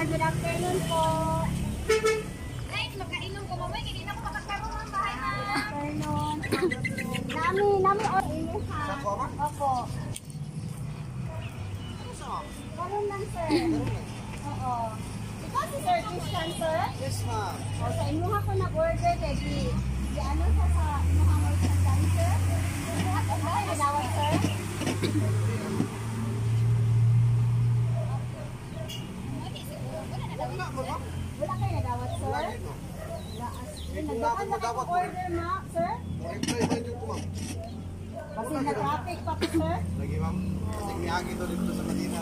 Good afternoon po. Ay, magkainom ko mamay, hindi na ako makakaroon ng bahay na. Good afternoon. Nami o imuha. Opo. Karon lang, sir. Oo. Ikaw si Sir Christian, sir? Yes, ma'am. O, sa imuha ko nag-order kay di ano sa imuha merchandise, sir? At ang bahay nadawat, sir? Wala mo, ma'am. Wala kayo nadawat, sir? Wala yun, ma'am. Wala. As in, Kung nagdaan ako na kayo madawat, order, ma, sir? Reply man yun ko, ma'am. Kasi na-traffic pa po, sir. Lagi, ma'am. Kasi miagi to dito sa Madina.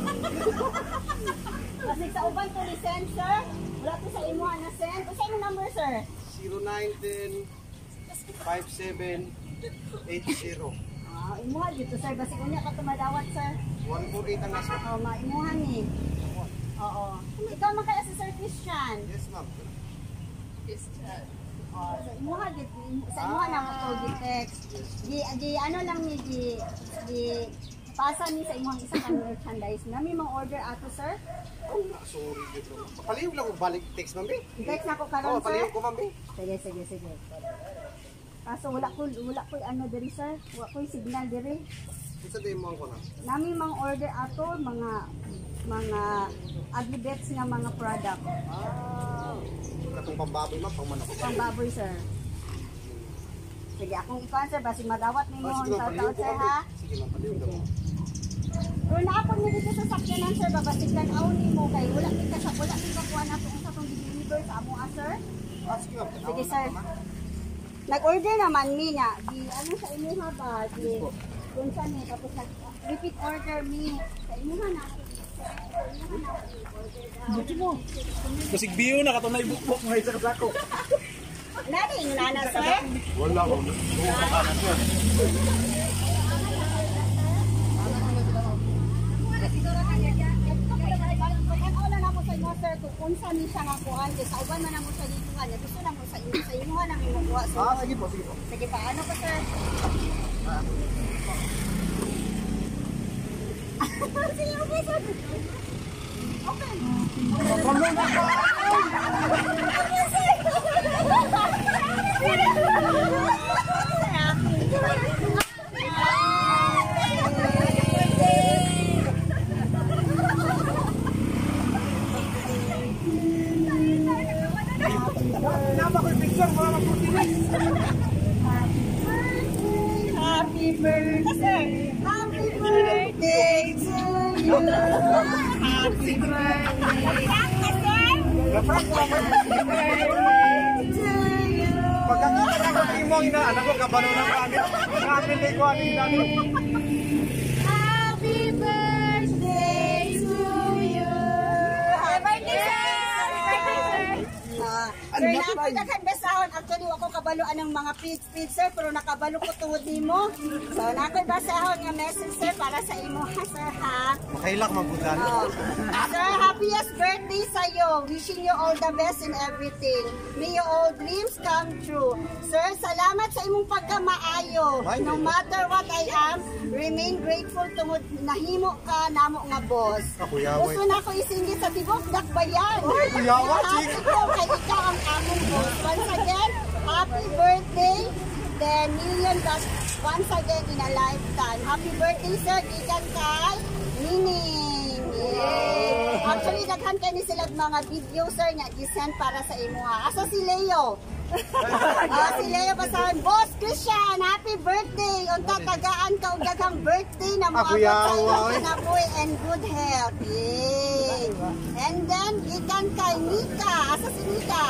Kasi sa uban to ni send, sir. Wala to sa imuha na send. Unsa imong number, sir? 0910 57 80. Ah, imuha dito, sir. Basi unya ka tumadawat, sir. 148 ang nasa. Oo, maimuha ni. Oo. Ikaw man kaya si Sir Christian. Yes, ma'am. Oh, sa imuha gid sa imuha na mo to gi text. Gi ano lang ni gi pasa ni sa imuhang isa ka merchandise. Nami mang order ato, sir. Oh, sorry dito. Palihog lang ko balik text, ma'am. Eh. Text na ko karon, Oh, sir. palihog ko, ma'am. Eh. Sige, sige, sige. Kaso wala ko ano diri, sir. Wala ko signal diri. Unsa day mo ang ko na? Nami mang order ato mga aglibets nga mga product. Ah, katong pambaboy, ma'am, pangmanok. Pang baboy, sir. Sige, akong ikuan, sir, basig madawat nimo Ah, ang sige, ma'am, shout palihog out, ko, sir, ma'am. ha. Eh. Sige, ma'am, palihog Sige. ko. Pero naapon mi dito sa sakyanan, sir, babasig tan-aw nimo kay wala mi ka wala mi kakuha nato unsa tong deliver sa amo, ah, sir. Ah, sige, ma'am. Sige, sir. Nag-order naman mi nga di ano sa imuha ba di kung saan ni tapos nag repeat order mi sa imuha na ako sa imuha na ako order daw. Buti mo. Basig biyo na kato na ibukbok mo isa kasako. Nani ingon na, sir? Wala, ma'am. Pag-ano na mo sa inyo, sir, kung unsa ni siya nga kuan kay sa uban man na mo siya gikuan, gusto na mo sa inyo na mi mo kuha, sir. Ah, sige po, sige po. Sige pa, ano pa, sir? Sige, okay, sir. Okay. Okay, sir. Nama ko yung picture, mga mag-40. Happy birthday! Happy birthday to you! Happy birthday! Naprank ko, ma'am. Birthday to you! Pagkakita na kami mo, inaanak ko, kabalo ng kami. Nakapili ko, ano yung dami. Happy birthday to you! Happy birthday, sir! Ah, sir, na ako daghan basahon. Actually, wa ko kabalo anang mga feeds feeds, sir, pero nakabalo ko tungod nimo. So, na ako'y basahon nga message, sir, para sa imo, ha, sir, ha. Makailak magudan. Oh. Sir, happiest birthday sa'yo. Wishing you all the best in everything. May your all dreams come true. Sir, salamat sa imong pagkamaayo. Ay, No matter what I am, remain grateful tungod nahimo ka namo nga boss. Ah, kuya, wait. Gusto na ako isingit sa tibok dakbayan. Kuya, wait. Happy ko kay ikaw ang among boss. Once again, happy birthday. Then million plus once again in a lifetime. Happy birthday, sir. Gikan kay Nining. Yay! Actually, daghan kay ni sila mga video, sir, nga gisend para sa imuha. Asa si Leo? Ah, si Leo basahan. Boss Christian, happy birthday! Unta tagaan ka og daghang birthday na Ah, moabot kuya, sa imong oy. kinabuhi and good health. Yay! And then, gikan kay Nika. Asa si Nika?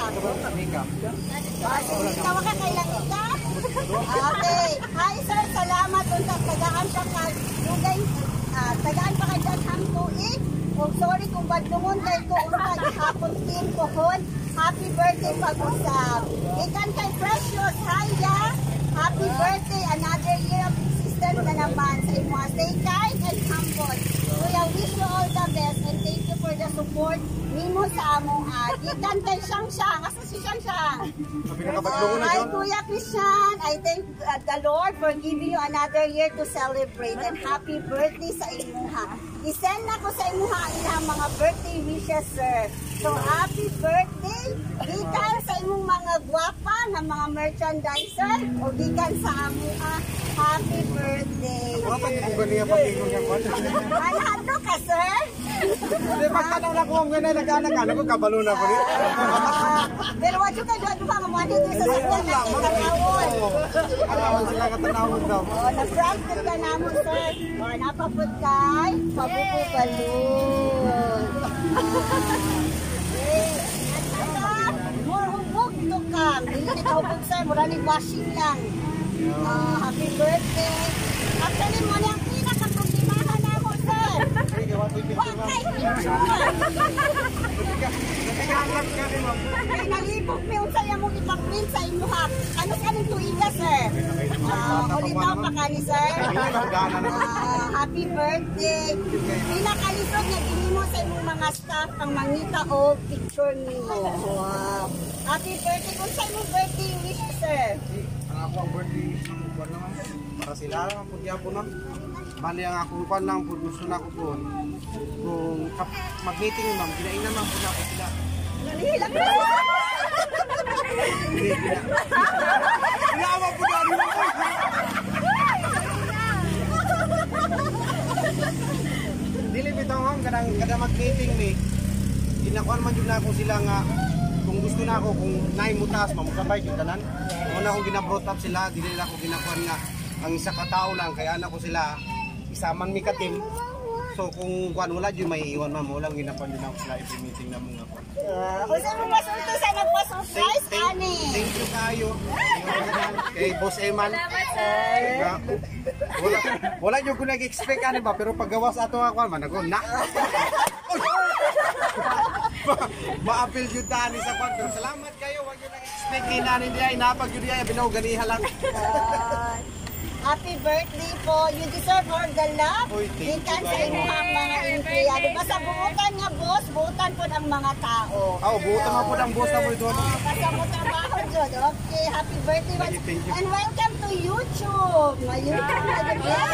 Mika. Ah, si Nika, waka kay lang Nika? Okay. Hi, sir, salamat unta tagaan pa ka dugay ah, tagaan pa kay daghang tuig. Ug sorry kung badlungon kay ko unta gihapon team pohon. Happy birthday pag-usab. Ikan kay Precious, hi ya. Happy birthday, another year of existence na naman sa imo. Stay kind and humble. Kuya, wish you all the best and thank you for the support nimo sa among gikan kay Siyang Siyang. Asa si Siyang Siyang? Pinakabadlo ko na Hi, dyan. Kuya Christian. I thank the Lord for giving you another year to celebrate and happy birthday sa imuha. I-send na ko sa imuha ang ilang mga birthday wishes, sir. So, happy birthday! Gikan sa imong mga gwapa nga mga merchandiser o gikan sa amuha. Happy birthday! Wala pa kung ganiya pag-ingon nga kwan. Ano ka, sir? Hindi, pagtanaw na ko ang ganyan, nag-anak ko, kabalo na ko rin. Ah, pero what you can do, ano pa, mamuha dito sa sakyan natin, tanawon. Tanawon sila katanawon daw. Oh, na-prank ka na mo, sir. Oh, napaput kay Pabuko Balloon. Eh, at saka, more hubog to come. Dili na kahubog, sir. Mura ni washing lang. Ah, happy birthday. Actually, mo na ang pinaka-problemahan na mo, sir. Wa kay picture. Kay nalibog mi unsa imong ipang-print sa imuha. Ano sa ning tuiga, sir? Ah, ulitaw pa kani, sir. Ah, happy birthday. Pinakalisod nga ginimo sa imong mga staff ang mangita og picture nimo. Wow. Happy birthday. Unsa imong birthday wish, sir? Ang ako ang birthday wish ng kuwan naman. Para sila lang po gyapon nun. Bali ang akong kuwan lang po gusto na ko po. Kung mag-meeting ma'am, ginaingnan man po na ako sila. Nanihilak na. Hindi, gina. Ginawa po na rin ako. Dili bitaw ma'am, kanang kada mag-meeting mi, ginakuan man jud na ako sila nga kung gusto na ako kung naay mutaas mamukabay jud tanan. Una akong gina-brought up sila, dili na ako ginakuan nga ang isa ka tao lang kaya na ko sila isaman mi ka team. So kung kuan wala jud may iwan ma'am, wala ginakuan din ako sila every meeting na mga kuan. Unsa imong masulti sa nagpa-surprise ani? Thank you kayo. Kay Boss Eman. Salamat, sir. Wala wala jud ko nag-expect ani ba pero paggawas ato ako man ako na. Uy! Ma-appeal jud tani sa kwan pero salamat kayo wag jud nag-expect ni nani diay napag jud diay binaw ganiha lang. Ah, happy birthday po. You deserve all the love. Uy, thank you, Gikan sa guys. imong mga empleyado. Basta buutan nga boss, buutan po ang mga tao. Aw, buutan man pud ang boss na mo ito. Oh, basta mo trabaho dyan. Okay, happy birthday once. Thank you. And welcome to YouTube. Ma YouTube na dyan.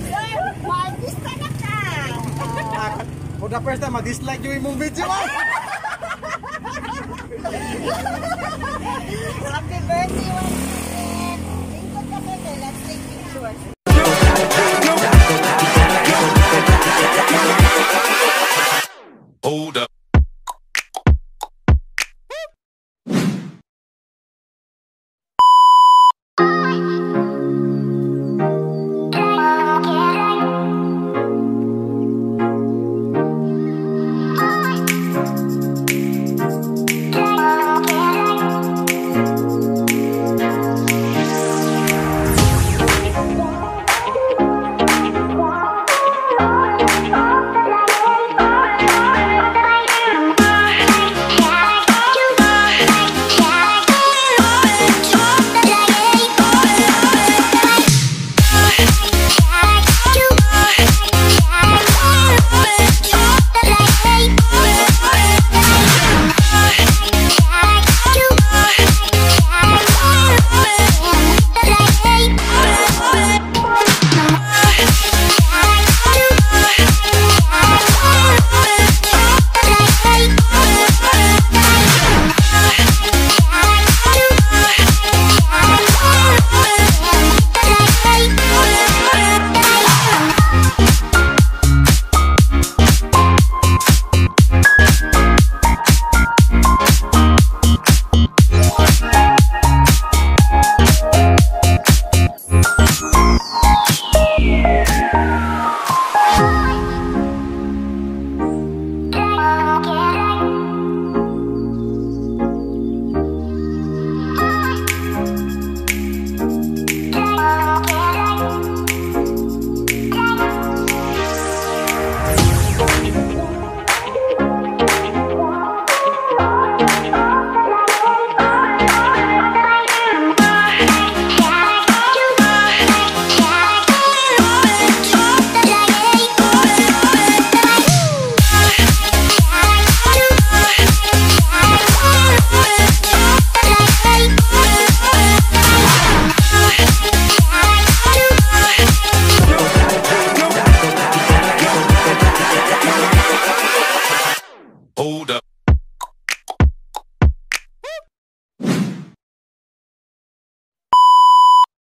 Sir, ma-artista na ka. Ah, for the first time, ma-dislike yung imong video. Ah. Happy birthday once.